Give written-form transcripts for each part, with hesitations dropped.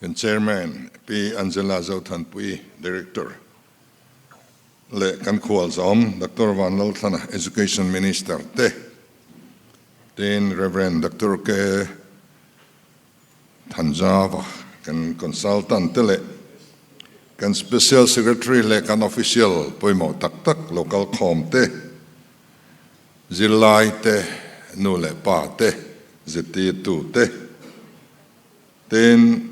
Kan Chairman Pi Angela Zothanpuii, Director leh kan khualzawm Doctor Vanlalthlana, Education Minister te, tin Rev. Doctor K. Thanzava, kan Consultant te leh kan Special Secretary leh kan Official pawimawh tak tak lo kal khawm te, zirlai te, nu leh pa te, zirtirtu te, Tin,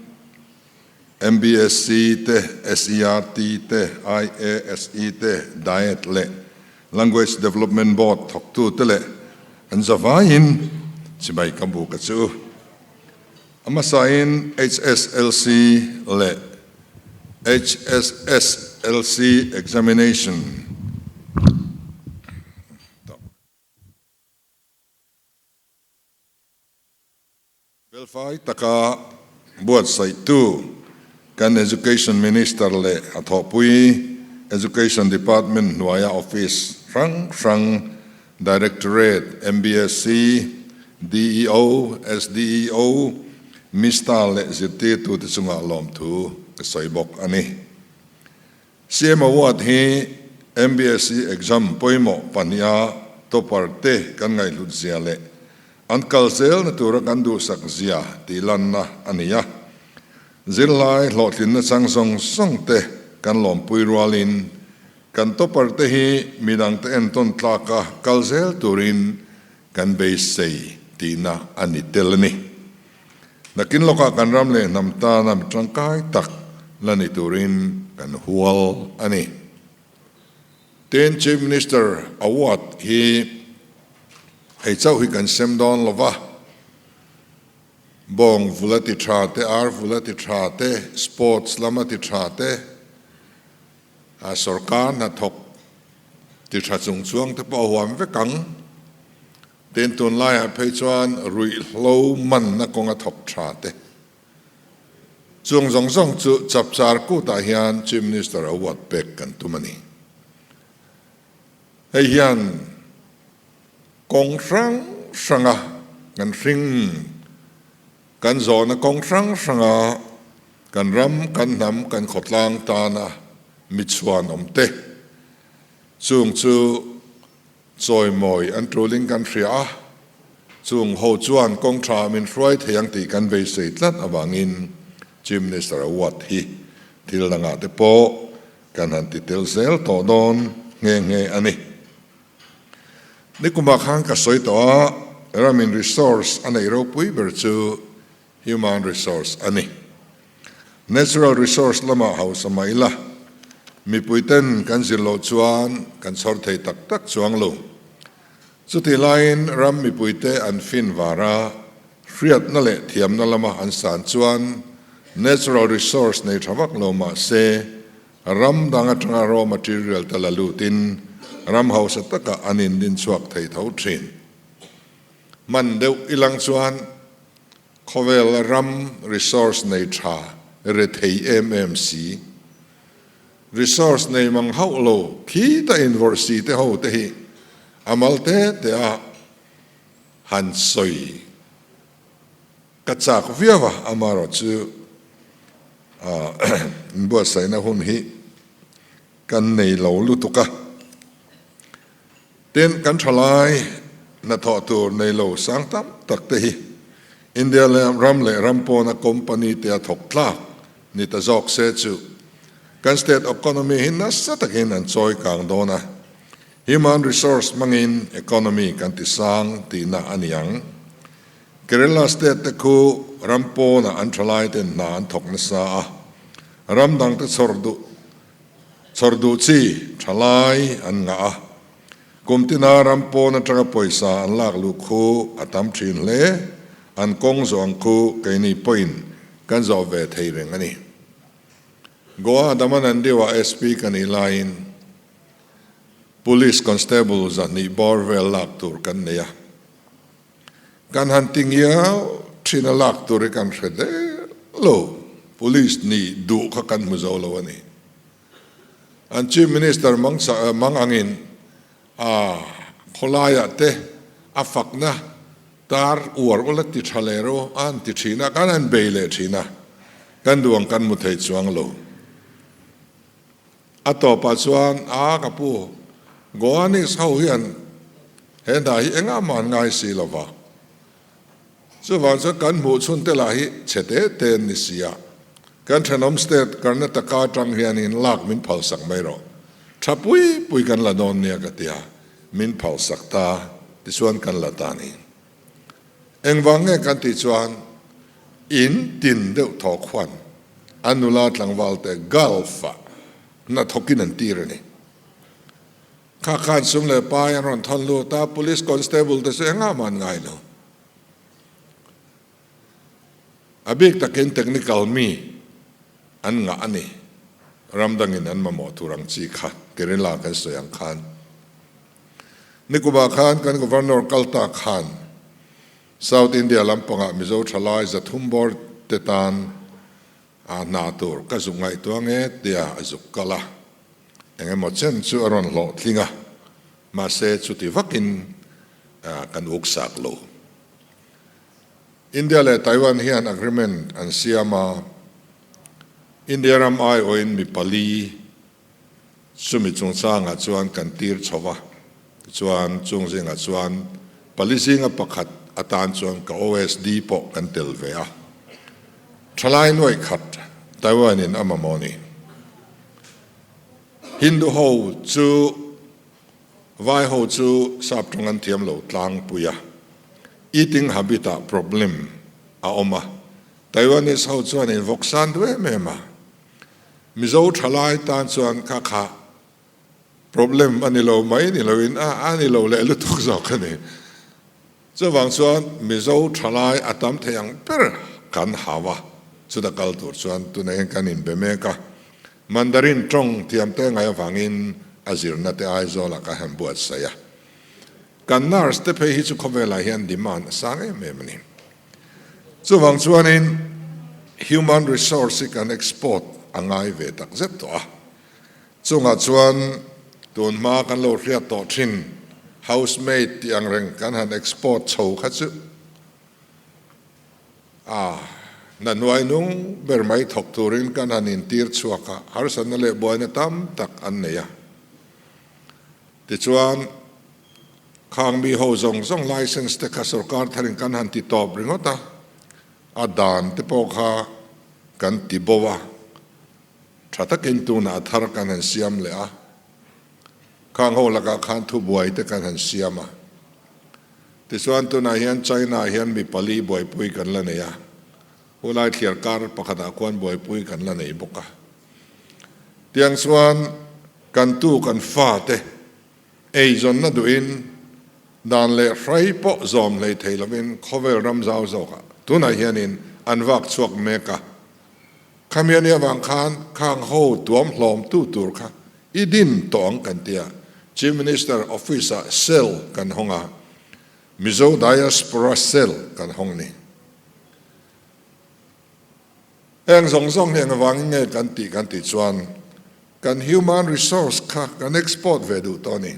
MBSC te, SERT te, IASE te, Diet leh Language Development Board thawktu te leh an zavaiin chibai ka bu ka chu. A hmasain HSLC leh HSSLC examination. Felfai taka buatsaihtu kan Education Minister leh a thawhpui Education Department hnuaia office hrang hrang, Directorate, MBSC, DEO, SDEO, Mista leh zirtirtute chungah lawmthu ka sawi bawk a ni. CM Award hi MBSC exam pawimawh pahniha topper te kan ngaihhlut zia leh an kal zelna tura kan duhsak zia tih lanna a ni a. Zirlai hlawhtlinna chang zawng zawng te kan lawmpui rualin kan topper te hi midangte entawn tlaka kal zel turin kan beisei tihna a ni tel a ni. Nakin lawkah kan ram leh hnam tana mi tangkai tak la ni turin kan hual a ni. Tin, Chief Minister Award hi hei chauh hi kan sem dawn lo va, bawng vul a ti tha te, ar vul a ti tha te, sports lam a ti tha te, sorkar hnathawk ti tha chung chuang te pawh a huam vek ang. Tin, tunlaiah phei chuan ruihhlo manna kawnga thawk tha te chung zawng zawng chu chapchar kutah hian Chief Minister Award pek kan tum a ni. Hei hian kawng hrang hranga kan hring kan zawhna kawng hrang hranga kan ram, kan hnam, kan khawtlang tana michhuan awm te chung chu Chawimawi an tulin kan hria a, chung ho chuan kawng tha min hruai thei ang tih kan beisei tlat avangin Chief Minister Award hi thil dangah te pawh kan han ti tel zel tawh dawn nghe nghe a ni. Nikumah khan ka sawi tawh a, ramin resource a neih ropui ber chu Human resource a ni. Natural resource lamah hausa mah ila, mipuiten kan zir loh chuan kan chhawr thei tak tak chuang lo. Chutih laiin ram mipuite an fin var a, hriatna leh thiamna lama an san chuan natural resource nei tha vak lo mah se, ram dang atanga raw material te la lutin ram hausa takah an indin chhuak thei tho thin. Hman deuh ilang chuan khawvel ram resource nei tha rethei em em si, resource nei mang hauh lo khita invawrh si te ho te hi a mal te te a han sawi ka chak viau a, amaherawhchu inbuatsaihna hun hi kan nei lo lutuk a. Tin, kan thalai hnathawh tur nei lo sang tam tak te hi India leh ram leh ram pawna company te a thawk tlak ni ta zawk se chu kan state economy hi nasa takin an chawi kang dawn a, human resource hmangin economy kan ti sang tihna a ni ang. Kerala state te khu ram pawnah an thalai ten hna an thawk nasa a, ram dang te chhawr duh Chhawr duh chi thalai an ngah a, kum tina ram pawn atanga pawisa an lak luh khu a tam thin hle, an kawng zawh ang khu keini pawhin kan zawh ve thei reng a ni. Goa Daman and Diu-ah SP ka nih laiin Police Constable 200 bawr vel lak tur kan nei a, Kan han ti ngiau thin a lak tur hi kan hre der lo, Police nih duh kha kan hmu zo lo a ni. An Chief Minister mang mang angin a khawlaiah te a fakna tar uar ula ti tha leh ro a han ti thin a, kan han bei leh thin a. Kan duh ang kan hmu thei chuang lo. A tawpah chuan, A ka pu, Goanese ho hian he hna hi engah mah an ngai si lo va. Chuvang chuan kan hmuh chhun te lah hi chhe te te an ni si a. Kan thenawm state Karnataka atang hianin lak min phalsak mai rawh. Tha pui pui kan la dawn nia ka tia, min phalsak ta tichuan kan la ta ni. Engvang nge kan tih chuan in tin deuh thaw khuan a nula tlangval te Gulf-ah hnathawkin an tir a ni. Kha khan sum leh pai an rawn thawn lut a, Police Constable te chu engah mah an ngai lo. A bik takin technical mi an ngah a ni. Ram dangin an mamawh tur ang chi kha Kerala kan sawi ang khan. Nikumah khan kan Governor kal ta khan South India lampangah Mizo thalai 300 bawr te tan a hna tur ka zuk ngaihtuah nge tia a zuk kal a, eng emaw chen chu a rawn hlawhtling a, mahse chuti vakin kan uksak lo. India leh Taiwan hian agreement an siam a, India ram aiawhin mi pali chumi chungchangah chuan kan tir chho va, tichuan chung zingah chuan pali zinga pakhat atan chuan ka OSD pawh kan tel ve a. Thalai nuaih khat Taiwan in a mamawh ni. Hindu ho chu Vai ho chu sap tawng an thiam lo tlangpui a, eating habit ah problem a awm a, Taiwanese ho chuan in vawk san duh em em a, Mizo thalai tan chuan kha kha problem a ni lo mai ni loin a a ni lo leh lutuk zawk a ni. Chuvang chuan Mizo thalai a tam thei ang ber kan hau a, chuta kal tur chuan tunah hian kan inbe mek a, Mandarin tawng thiamte ngai avangin a zirna te Aizawlah ka han buatsaih a. Kan nurse te phei hi chu khawvelah hian demand a sang em em a ni. Chuvang chuanin human resource hi kan export a ngai ve tak zet tawh a. Chungah chuan tun hma kan lo hriat tawh thin housemaid tih ang reng kan han export chho kha chu A, na hnuai nung ber mai thawk turin kan han intir chhuak a, harsatna leh buaina tam tak an nei a. Tichuan, khang mi ho zawng zawng license te kha sorkar tharin kan han ti tawp ringawt a, a dan te pawh kha kan ti bo a, tha takin tunah a thar kan han siam leh a, khang ho lakah khan thubuai te kan han siam a. Tichuan tunah hian China hian mi pali buaipui kan la nei a, hulai thliar kar pakhatah khuan buaipui kan la nei bawk a. Tiang chuan kan tu kan fate eizawnna duhin dan leh hrai pawh zawm hlei thei lovin khawvel ram zau zawkah tunah hianin an vak chhuak mek a. Khami a nih avang khan khang ho tuam hlawm tu tur kha I din tawh ang kan tia, Chief Minister Office ah cell kan hawng a, Mizo Diaspora Cell kan hawng ni. Heng zawng zawng hi engvangin nge kan tih kan tih chuan kan human resource kha kan export ve duh tawh a ni.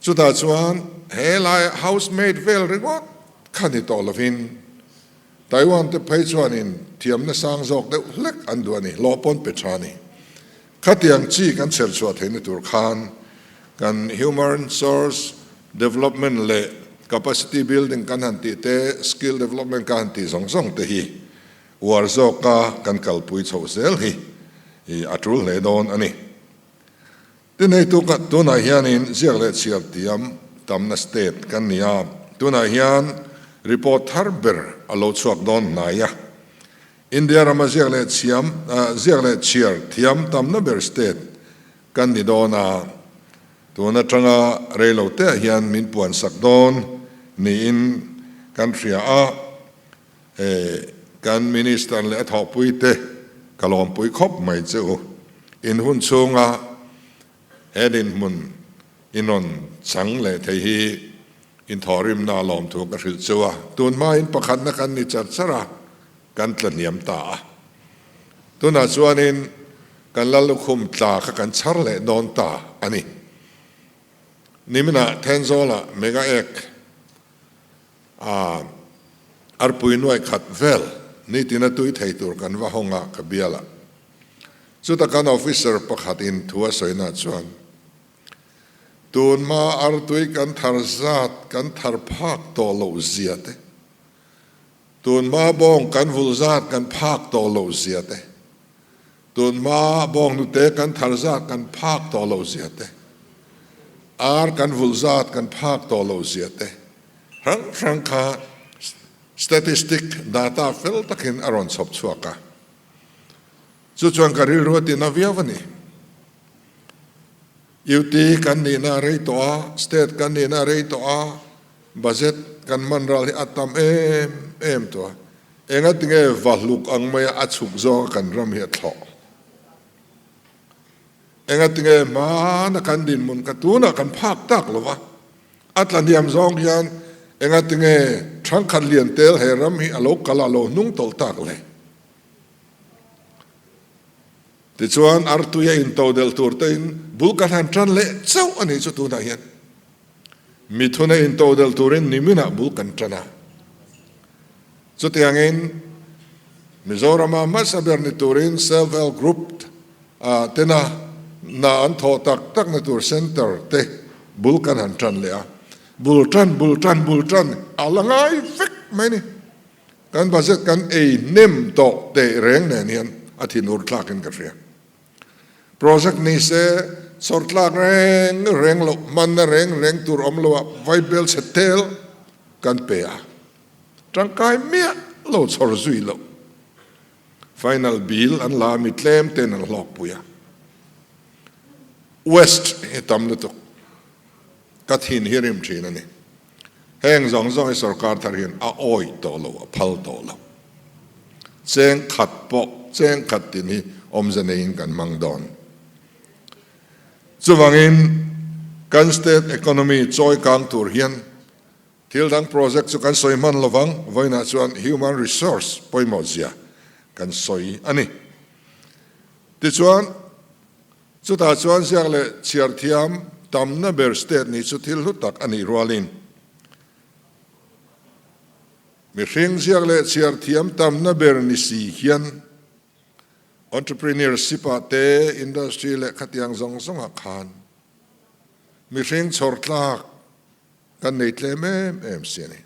Chutah chuan he lai housemaid vel ringawt kha ni tawh lovin Taiwan te phei chuanin thiamna sang zawk deuh hlek an duh a ni, hlawh pawn pe tha a ni. Khatiang chi kan chher chhuah theihna tur khan kan human source development leh capacity building kan han tih te, skill development kan han tih zawng zawng te hi uar zawka kan kalpui chhoh zel hi a tul hle dawn a ni. Tineitu ka tunah hianin ziak leh chhiar tiam tamna state kan ni a, tunah hian report thar ber a lo chhuak dawn hnai a. India rama ziak leh chhiam ziak leh chhiar thiam tamna ber state kan ni dawn a, tun atanga reilo teah hian min puansak dawn niin kan hria a, Kan Minister leh a thawhpuite ka lawmpui khawp mai che u. In hun chhunga he dinhmun in rawn chang leh thei hi in thawhrimna a lawmthu ka hrilh chu a. Tun hmain pakhatna kan ni char char a, kan tla hniam ta a. Tunah chuanin kan Lallukhum tla kha kan chhar leh dawn ta a ni. Niminah Thenzawlah Mega Ek A arpui nuai khat vel Nitina tui thei tur kan va hawng a ka bial a. Chuta kan officer pakhat in thu a sawi na chuan, Tunhma artui kan thar zat kan thar phak tawh loh zia te, tunhma bawng kan vul zat kan phak tawh loh zia te, tunhma bawng hnute kan thar zat kan phak tawh loh zia te, ar kan vul zat kan phak tawh loh zia te hrang hrang kha statistic data fel takin a rawn chhawp chhuak a. Chu chuan ka rilru a tina viau a ni. UT kan nihna a rei tawh a, state kan nihna a rei tawh a, budget kan hman ral hi a tam em em tawh a. Engatinge vahluk ang maia a chhuk zawnga kan ram hi a thlawh? Engatinge hmana kan dinhmun kha tunah kan phak tak lo va, a tlahniam zawng hian engatinge thangkhat lian tel he ram hi a lo kal a, a lo hnung tawlh tak le? Tichuan, artuia intodelh tur tein bul ka hlan tan leh chauh a nih chu tunah hian mithuna intodelh turin niminah bul kan tan a. Chutiangin, Mizorama hmasa ber ni turin Self-Help Group tena hna an thawh tak takna tur Centre te bul kan han tan leh a. Bul tan, bul tan, bul tan a la ngai vek mai a ni. Kan budget kan ei hnem tawh teh reng nen hian a thinur thlakin ka hria. Project ni se sawr tlak reng reng loh, hmanna reng reng tur awm loah vaibel chhe tel kan pe a, tangkai miah lo chhawr zui loh. Final bill an la a mi tlem ten an hlawkpui a. West hi tam lutuk. Ka thin hi rim thin a ni. Heng zawng zawng hi sorkar thar hian a awih tawh lo, a phal tawh lo. Cheng khat pawh, cheng khat tin hi awmze neiin kan hmang dawn. Chuvangin kan state economy chawi kang tur hian thil dang project chu kan sawi hman lovang, vawiinah chuan human resource pawimawh zia kan sawi a ni. Tichuan, Chutah chuan ziak leh chhiar thiam tamna ber state nih chu thil hlu tak a nih rualin mihring ziak leh chhiar thiam tamna ber ni si hian entrepreneurship ah te, industry leh khatiang zawng zawngah khan mihring chhawr tlak kan nei tlem em em si a ni.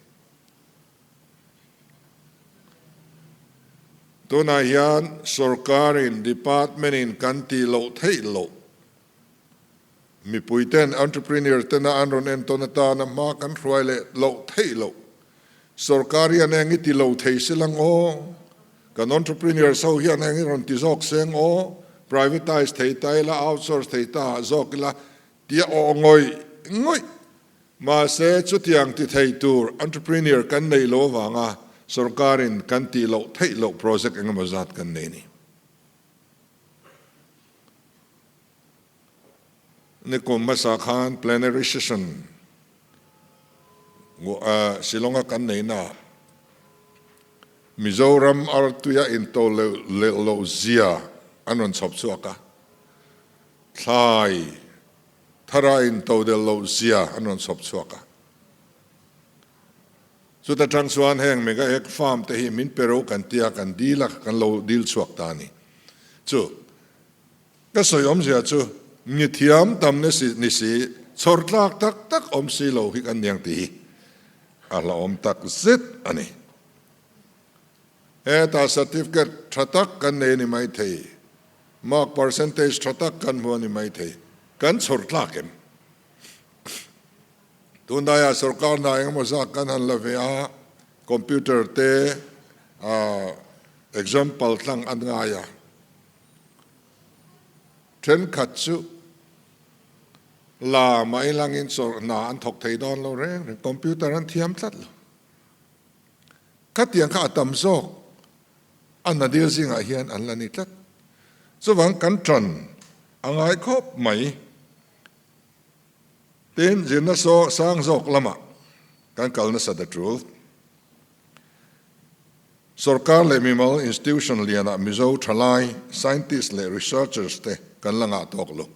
Tunah hian sorkarin department-in kan tih loh theih loh. Mipuiten entrepreneur tena an rawn entawn atana hma kan hruai leh loh theih loh. Sorkar hian eng i ti lo thei si lang aw? Kan entrepreneurs ho hian eng i rawn ti zawk seng aw? Privatise thei ta ila, outsource thei ta zawk ila tia aw ngawih ngawih. Mahse, chutiang ti thei tur entrepreneur kan neih loh avanga sorkarin kan tih loh theih loh project engemaw zat kan nei a ni. Nikum hmasa khan plenary session Shillong-a kan neihnaah Mizoram artuia into leh loh zia an rawn chhawp chhuak a, thlai Thara in todel loh zia an rawn chhawp chhuak a. Chuta tang chuan heng mega egg farm te hi min pe ro kan tia kan dil a, kan lo dil chhuak ta a ni. Chu ka sawi awmzia chu mi thiam tam ni si ni si, chhawr tlak tak tak awm si lo hi kan niang tih hi a hlauhawm tak zet a ni. Hetah certificate tha tak kan nei a ni maithei. Mark percentage tha tak kan hmu a ni maithei. Kan chhawr tlak em? Tunlaiah sorkar hna engemaw zak kan han la ve a, computer te example tlang an ngai a. Thenkhat chu la mai langin chawrh hna an thawk thei dawn lo reng reng, computer an thiam tlat lo. Khatiang kha a tam zawk a hna dil zingah hian an la ni tlat. Chuvang kan ṭan a ngai khawp mai. Tin, zirna saw sang zawk lamah kan kal nasa ta ṭul. Sorkar leh mimal institution lianah Mizo ṭhalai, scientist leh researchers te kan la ngah tawk lo.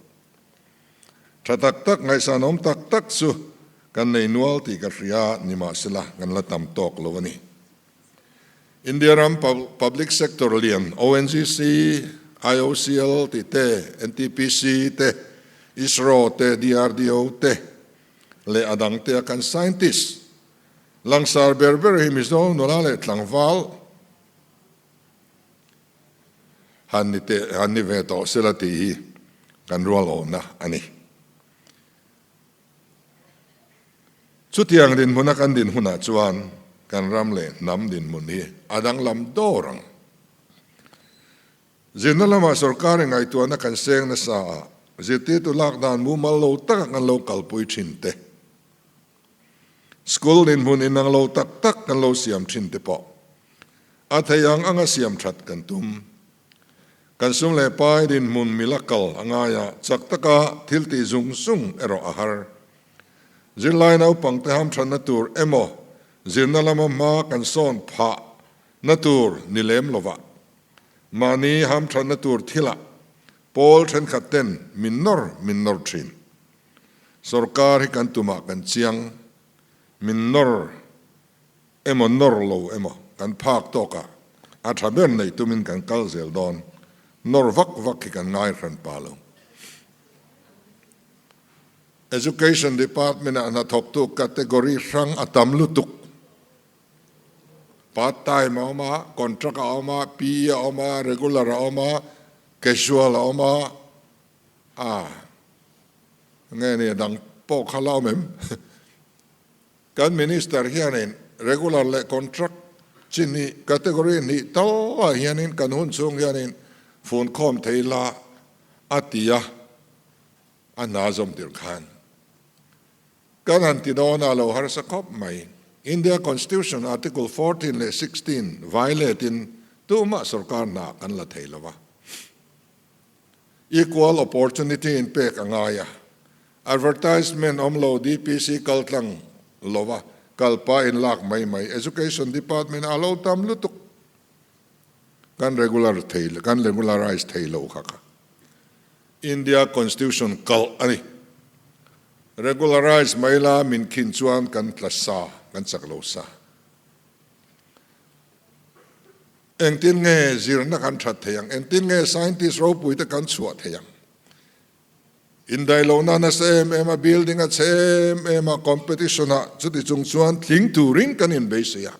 Tha tak tak, ngaihsanawm tak tak chu kan nei nual tih ka hria, nimahsela kan la tam tawk lo a ni. India ram public sector lian ONGC, IOCL tih te, NTPC te, ISRO te, DRDO te leh a dang te a kan scientist langsar ber ber hi Mizo nula leh tlangval han ni teh han ni ve tawh sela tih hi kan rual awhna a ni. Chutiang dinhmuna kan din hunah chuan kan ram leh hnam dinhmun hi a danglam dawr ang. Zirna lamah sorkar in ngaihtuahna kan seng nasa a, zirtirtu lak dan mumal lo taka kan lo kalpui thin te, school dinhmun inang lo tak tak kan lo siam thin te pawh a thei ang anga siam that kan tum. Kan sum leh pai dinhmun mila kal a ngai a, chak taka thil tih zung zung erawh a har. Zirlai naupangte hamthatna tur emaw zirna lama hma kan sawn phah na tur ni lem lovah mahni hamthatna tur thilah pawl thenkhat ten min nawr min nawr thin. Sorkar hi kan tumah kan chiang, min nawr emaw nawr lo emaw kan phak tawkah a tha ber neih tumin kan kal zel dawn, nawr vak vak hi kan ngai hran pa lo. Education Department ah hnathawktu category hrang a tam lutuk. Part time a awm a, contract a awm a, PE a awm a, regular a awm a, casual a awm a, ah nge ni a dang pawh kha la awm em? Kan Minister hianin regular leh contract chi hnih, category hnih tal ah hianin kan hun chhung hianin fun khawm thei la a ti a, a hna zawm tir khan kan han ti dawn a lo harsa khawp mai. India Constitution Article 14 leh 16 violate in tumah sorkar hna kan la thei lo a. Equal opportunity in pek a ngai a, advertisement awm lo DPC kal tlang lo a, kal pa in lak mai mai Education Department ah a lo tam lutuk. Kan regular thei kan regularize thei lo kha kha India Constitution kalh a ni. Regularize mai la min khin chuan kan tla sa, kan chak lo sa. Engtin nge zirna kan that thei ang? Engtin nge scientist ropui te kan chhuah thei ang? Indaihlohna nasa em em a, building a chhe em em a, competition ah chuti chung chuan tling turin kan inbeisei a.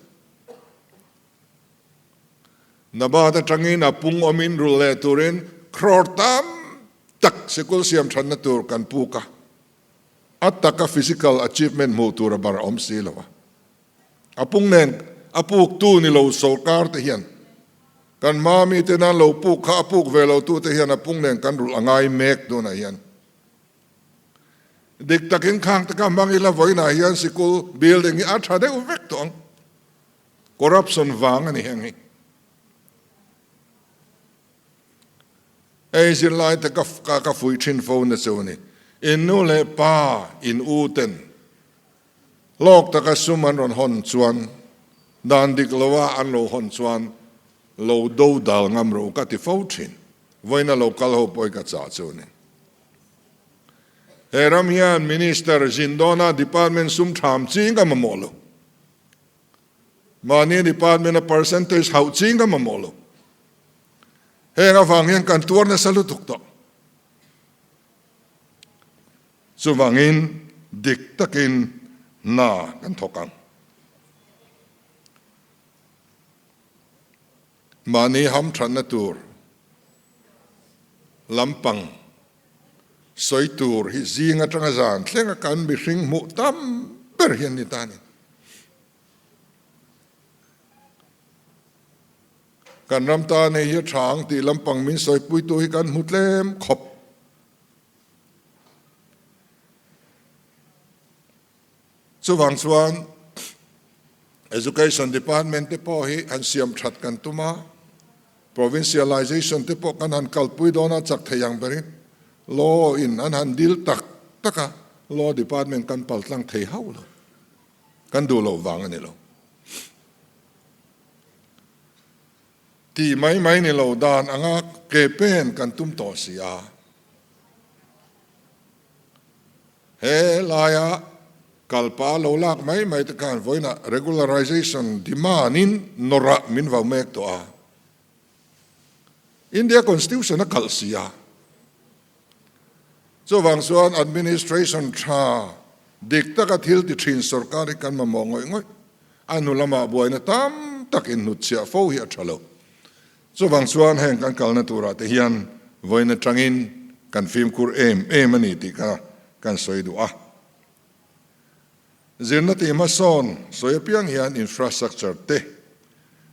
Nabat atangin a pung awmin rulh leh turin crore tam tak sikul siam thatna tur kan puk a, a taka physical achievement hmuh tur a bar a awm si lo a. A pung nen a puk tu ni lo sorkar te hian kan hma mi te nan lo puk kha a puk ve lo tu te hian a pung nen kan rulh a ngai mek tunah hian dik takin khang te kha hmang ila vawiinah hian sikul building hi a tha deuh vek tawh ang corruption vang a ni heng hi. Hei zirlai te ka ka fuih thin fo na chu a ni. In nu leh pa in u ten Hlawk taka sum an rawn hawn chuan dan dik loa an lo hawn chuan lo do dal ngam rawh u ka ti fo thin. Vawiina lo kal ho pawh hi ka chah chu a ni. He ram hian Minister zin dawna department sum tham ching ka mamawh lo. Mahni department a percentage hauh ching ka mamawh lo. Heng avang hian kan tuar nasa lutuk tawh. Chuvangin dik takin hna kan thawk ang. Mahni hamthatna tur lampang sawi tur hi zing atanga zan thlenga kan mihring hmuh tam ber hi an ni ta a ni. Kan ram tan hei hi a tha ang tih lampang min sawipuitu hi kan hmu tlem khawp. Chuvang chuan Education Department te pawh hi han siam that kan tum a, Provincialization te pawh kan han kalpui dawn a chak thei ang berin Law in an han dil tak tak a, Law Department kan paltlang thei hauh lo, kan duh loh vang a ni lo. Tih mai mai ni lo dan anga ke pen kan tum tawh si a. He laia. Kalpa lo lak mai mai te khan vawiinah regularization demand in nawrah min vau mek tawh a. India Constitution a kalh si a. Chuvang chuan administration tha dik taka thil ti thin sorkar hi kan mamawh ngawih ngawih. A hnu lamah buaina tam tak inhnutchhiah fo hi a tha lo. Chuvang chuan heng kan kalna turah te hian vawiin atangin kan fimkhur em em a ni tih kha kan sawi duh a. Zirna tih hmasawn sawi apiang hian infrastructure te,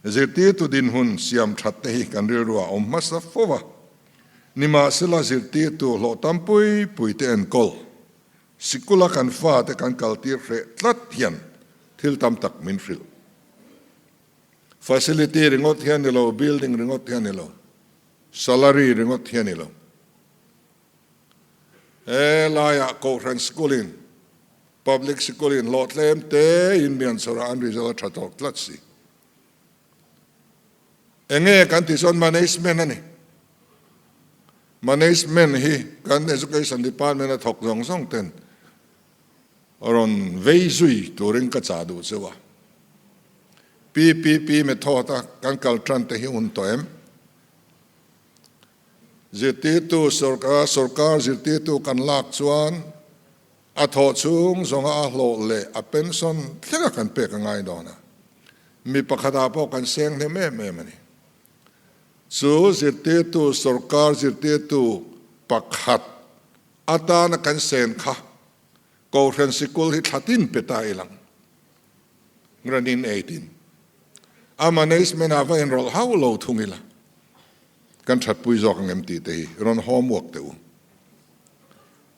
zirtirtu dinhmun siam that te hi kan rilru ah awm hmasa fo a. Nimahsela zirtirtu hlawh tam pui pui te enkawl, sikula kan fate kan kaltir hreh tlat hian thil tam tak min hrilh. Facility ringawt hi a ni lo, building ringawt hi a ni lo, salary ringawt hi a ni lo. He laiah Kohhran School-in Public School-in hlawh tlem tein mian chhawrah an result a tha tawk tlat si. Enge kan tih chuan management a ni. Management hi kan Education Department a thawk zawng zawng ten rawn vei zui turin ka chah duh cheu a. PPP method a kan kal tan te hi hun tawh em? Zirtirtu sorkar sorkar zirtirtu kan lak chuan a thawh chhung zawnga a hlawh leh a pension thlenga kan pek a ngai dawn a, mi pakhatah pawh kan seng hnem em em a ni. Chu zirtirtu sorkar zirtirtu pakhat atana kan sen kha Kohhran sikul hi thlatin pe ta ilang Granin eitin a management ah va inrawlh hauh lo thung ila kan thatpui zawk ang em tih te hi rawn homework teh u.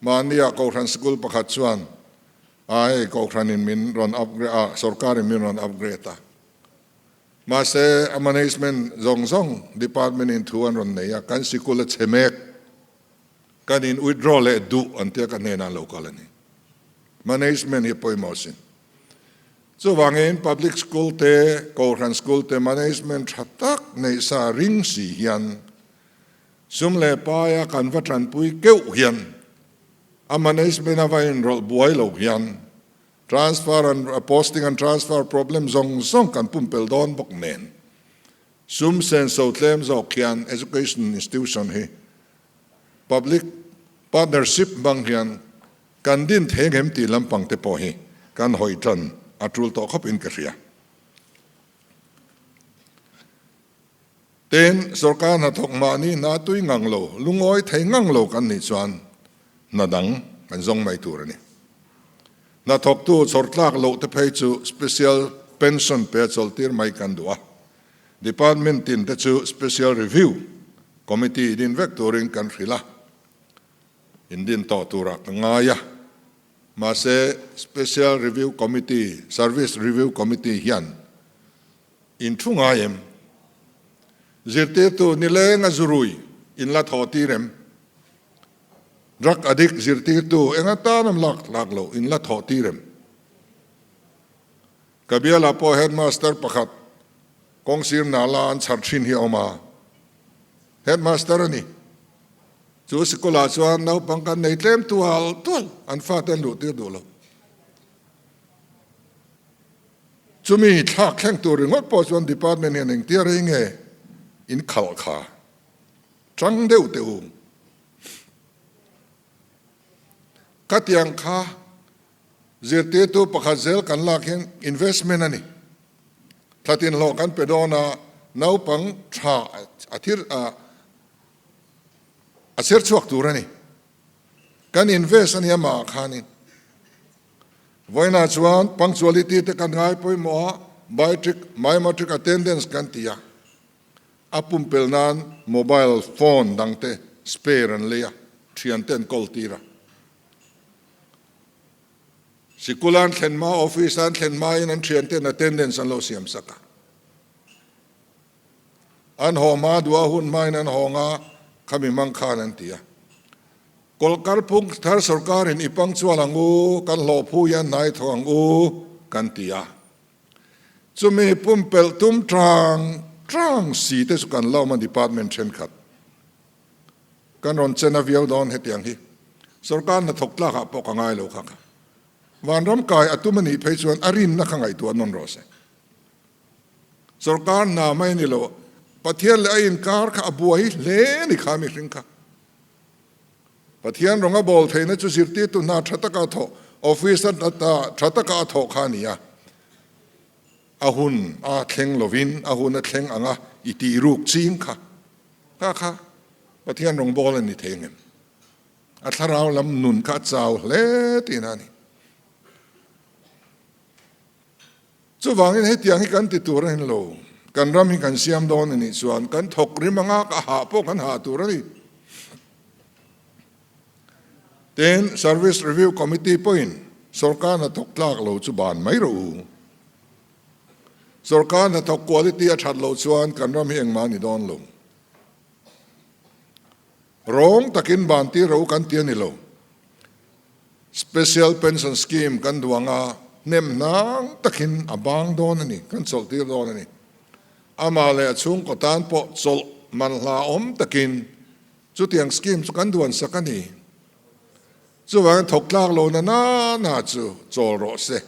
Mahnia Kohhran sikul pakhat chuan a hei Kohhran in min rawn upgrade a, sorkar in min rawn upgrade a. Mahse a management zawng zawng department in thu an rawn nei a, kan sikul a chhe mek, kan in withdraw leh duh an tia ka hnenah an lo kal a ni. Management hi pawimawh sin. Chuvangin public school te, Kohhran school te management tha tak neih sa ring si hian sum leh paia kan va tanpui keuh hian a management a va inrawlh buai lo hian transfer and posting and transfer problem zawng zawng kan pumpelh dawn bawk nen sum senso tlem zawk hian education institution hi public partnership hmang hian Kan din thei ngem tih lampang te pawh hi kan hawi tan a tul tawh khawp in ka hria. Tin, sorkar hnathawk mahni hna tui ngang lo, lungawi thei ngang lo kan nih chuan hna dang kan zawng mai tur a ni. Hnathawktu chhawr tlak loh te phei chu special pension pe a chawlhtir mai kan duh a. Department tin te chu special review committee din vek turin kan hrilh a. Indin tawh turah ka ngai a, mahse Special Review Committee, Service Review Committee hian in thu ngai em? Zirtirtu nilenga zurui in la thawh tir em? Drug addict zirtirtu eng atan am lak tlak loh in la thawh tir em? Ka bialah pawh Headmaster pakhat kawngsir nala an chhar thin hi a awm a, Headmaster a ni. Chu sikulah chuan naupang kan nei tlem tual tual, an fate an luh tir duh lo. Chumi thlak thleng tur ringawt pawh chuan department hian engtia rei nge in khalh kha chang deuh teh u. Khatiang kha zirtirtu pakhat zel kan lak hian investment a ni. Thlatin hlawh kan pe dawn a, naupang tha a thir a. A chher chhuak tur a ni. Kan invest a nia mah ah khanin. Vawiinah chuan punctuality te kan ngai pawimawh a, biotric, biometric attendance kan ti a. A pumpelh nan mobile phone dang te spare an lei a, thian te an kawl tir a. Sikul an thlen hma, office an thlen hmain an thian ten attendance an lo siam sak a. An haw hma duh a, hun hmain an hawng a, khami hmang khan an ti a. Kawlkar phung thar sorkarin i pang chual ang u, kan hlawh phu hian hnai tho ang u, kan ti a. Chumi pumpelh tum tang tang si te chu kan la awm a department thenkhat. Kan rawn chen a viau dawn hetiang hi. Sorkar hnathawk tlakah pawh ka ngai lo kha kha. Vanram kai a tum a nih phei chuan a rinna kha ngaihtuah nawn rawh se. Sorkar hna mai a ni lo, Pathian leh a inkar kha a buai hle a ni kha mihring kha. Pathian rawnga bawl theihna chu zirtirtu hna tha taka a thawh, office a tha taka a thawh kha a ni a. A hun a thleng lovin a hun a thleng anga i tih ruk ching kha kha kha Pathian rawngbâwl a ni thei ngem? A thlarau lam nun kha a chau hle tihna a ni. Chuvangin hetiang hi kan ti tur a ni lo. Kan ram hi kan siam dawn a nih chuan kan thawk rim anga ka hah pawh kan hah tur a ni. Tin, Service Review Committee pawhin sorkar hnathawk tlak lo chu ban mai rawh u. Sorkar hnathawk quality a that loh chuan kan ram hi engmah a ni dawn lo. Rawng takin ban tir rawh u kan ti a ni lo. Special Pension Scheme kan duang a, hnem hnang takin a bang dawn a ni, kan chawlh tir dawn a ni. Amah leh a chhungkaw tan pawh chawlh man hla awm takin Chutiang scheme chu kan duan sak a ni. Chuvangin thawk tlak lo na na na chu chawl rawh se.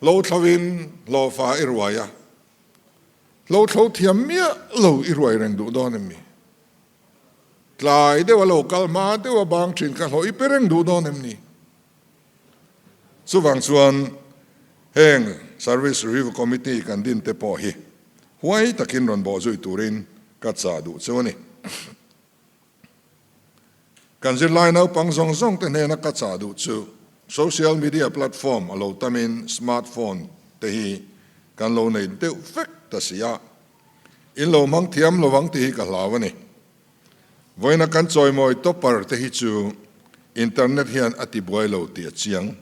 Hlo thloin hlawhfa i ruai a, hlo thlo thiam miah lo i ruai reng duh dawn em ni? Tlai deuha lo kal hma deuha bang thin kha hlawh i pe reng duh dawn em ni? Chuvang chuan heng Service Review Committee kan din te pawh hi huai takin rawn bawh zui turin ka chah duh chu a ni. Kan zirlai naupang zawng zawng te hnena ka chah duh chu social media platform a lo tamin smartphone te hi kan lo nei deuh vek ta si a, in lo hmang thiam lovang tih hi ka hlau a ni. Vawiina kan chawimawi topper te hi chu internet hian a tibuai lo tih a chiang.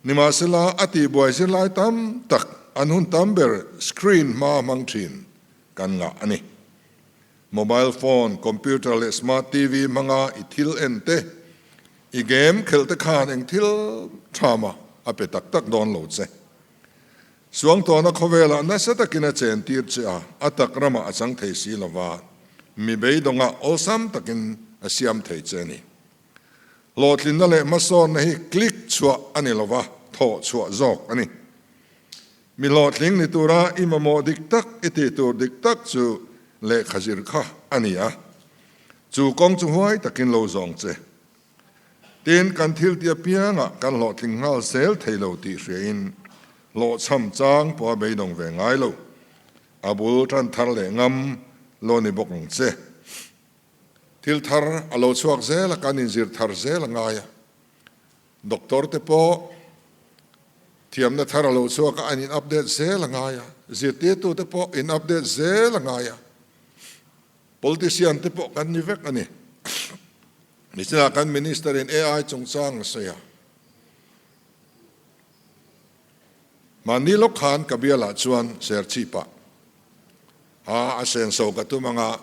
Nimahsela, a tihbuai zirlai tam tak an hun tam ber screen hma hmang thin kan ngah a ni. Mobile phone, computer leh smart TV hmanga i thil en te, i game khelh te khan eng thil tha mah a pe tak tak dawn lo che. Suangtawna khawvelah nasa takin a chen tir che a, a tak ramah a chang thei si lova, mi beidawngah awlsam takin a siam thei che a ni. Hlawhtlinna leh hmasawnna hi click chhuah a ni lova, thawh chhuah zawk a ni. Mi hlawhtling ni tura i mamawh dik tak, i tih tur dik tak chu lehkha zir kha a ni a, chu kawng chu huai takin lo zawng che. Tin, kan thil ti apiangah kan hlawhtling nghal zel thei lo tih hriain hlawhchham chang pawh a beidawng ve ngai lo. A bul tan thar leh ngam lo ni bawk ang che. Thil thar a lo chhuak zel a, kan inzir thar zel a ngai a. Doctor te pawh thiamna thar a lo chhuak a, an in update zel a ngai a. Zirtirtu te pawh in update zel a ngai a. Politician te pawh kan ni vek a ni. Nichinah kan Minister in AI chungchang a sawi a. Mahni lawk khan ka bialah chuan Serchhip-ah a a senso ka tum anga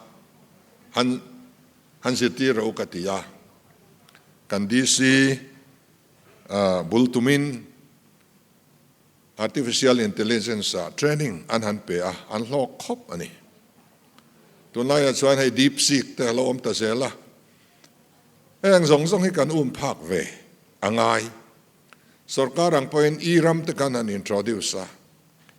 han han zirtir ro ka ti a. Kan DC bul tumin Artificial Intelligence ah training an han pe a, an hlawk khawp a ni. Tunlaiah chuan hei Deep Seek te a lo awm ta zel a, heng zawng zawng hi kan um phak ve a ngai. Sorkar ang pawhin e-ram te khan han introduce a,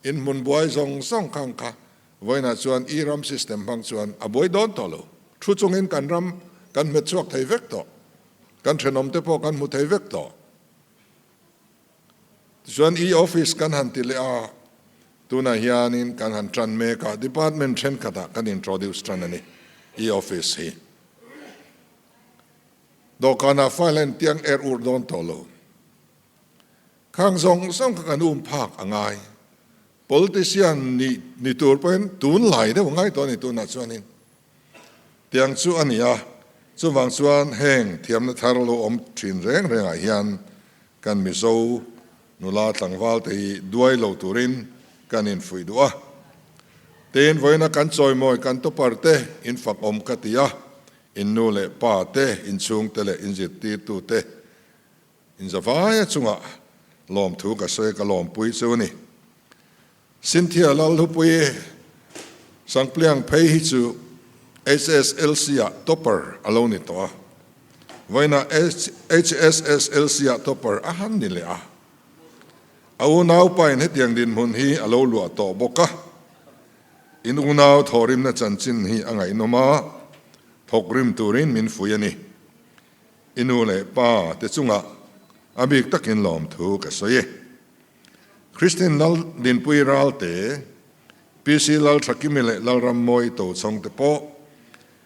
inhmun buai zawng zawng khang kha vawiinah chuan e-ram system hmang chuan a buai dawn tawh lo. Thu chungin kan ram kan hmet chhuak thei vek tawh, kan thenawm te pawh kan hmu thei vek tawh. Tichuan e-office kan han ti leh a, tunah hianin kan han tan mek a, department thenkhatah kan introduce tan a ni e-office hi. Dawhkanah file a intiang er ur dawn tawh lo. Khang zawng zawng kha kan um phak a ngai. Politician nih ni tur pawhin tunlai deuh a ngai tawh a ni tunah chuanin. Tiang chu a ni a, chuvang chuan heng thiamna thar lo awm thin reng rengah hian kan Mizo nula tlangval te hi duai lo turin kan infuih duh a. Tin, vawiina kan chawimawi kan topper te in fak awm ka ti a, in nu leh pa te, in chhungte leh in zirtirtu te in zavaia chungah lawmthu ka sawi ka lawmpui chu a ni. Cynthia Lalhupui Sangpliang phei hi chu HSLC ah topper a lo ni tawh a. Vawiinah HSSLC-ah topper a han ni leh a. A unaupain hetiang dinhmun hi a lo luah tawh bawk a. In unau thawhrimna chanchin hi a ngaihnawm a, thawkrim turin min fui a ni. I nu leh pa te chungah a bik takin lawmthu ka sawi e. Christine Lal Dinpui Ralte, PC Lal Thakimi leh Lalrammawi Tochhawng te pawh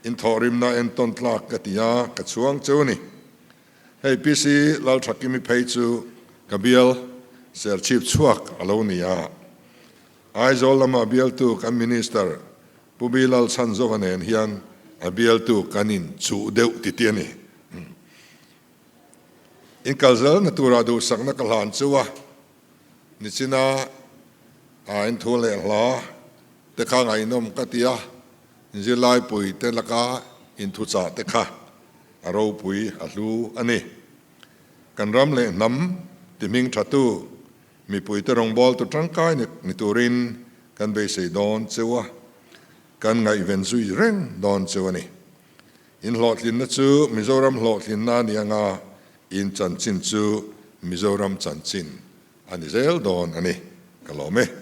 inthawhrimna entawn tlak ka ti a, ka chhuang cheu a ni. Hei PC Lal Thakimi phei chu ka bial serchhip chhuak a lo ni a. Aizawl lama bialtu kan Minister Pu Bilal Chhanzova nen hian a bialtu kan inchuh deuh titi a ni. Inkal zelna tura duhsakna ka hlan chu a nichina a inthu leh hla te kha ngaihnawm ka ti a, zirlaipui te laka inthuchah te kha a ropui a hlu a ni. Kan ram leh hnam ti hming thatu mipuite rawngbawltu tangkai ni turin kan beisei dawn cheu a, kan ngaihven zui reng dawn cheu a ni. In hlawhtlinna chu Mizoram hlawhtlinna a ni anga, in chanchin chu Mizoram chanchin a ni zel dawn a ni. Ka lawm e.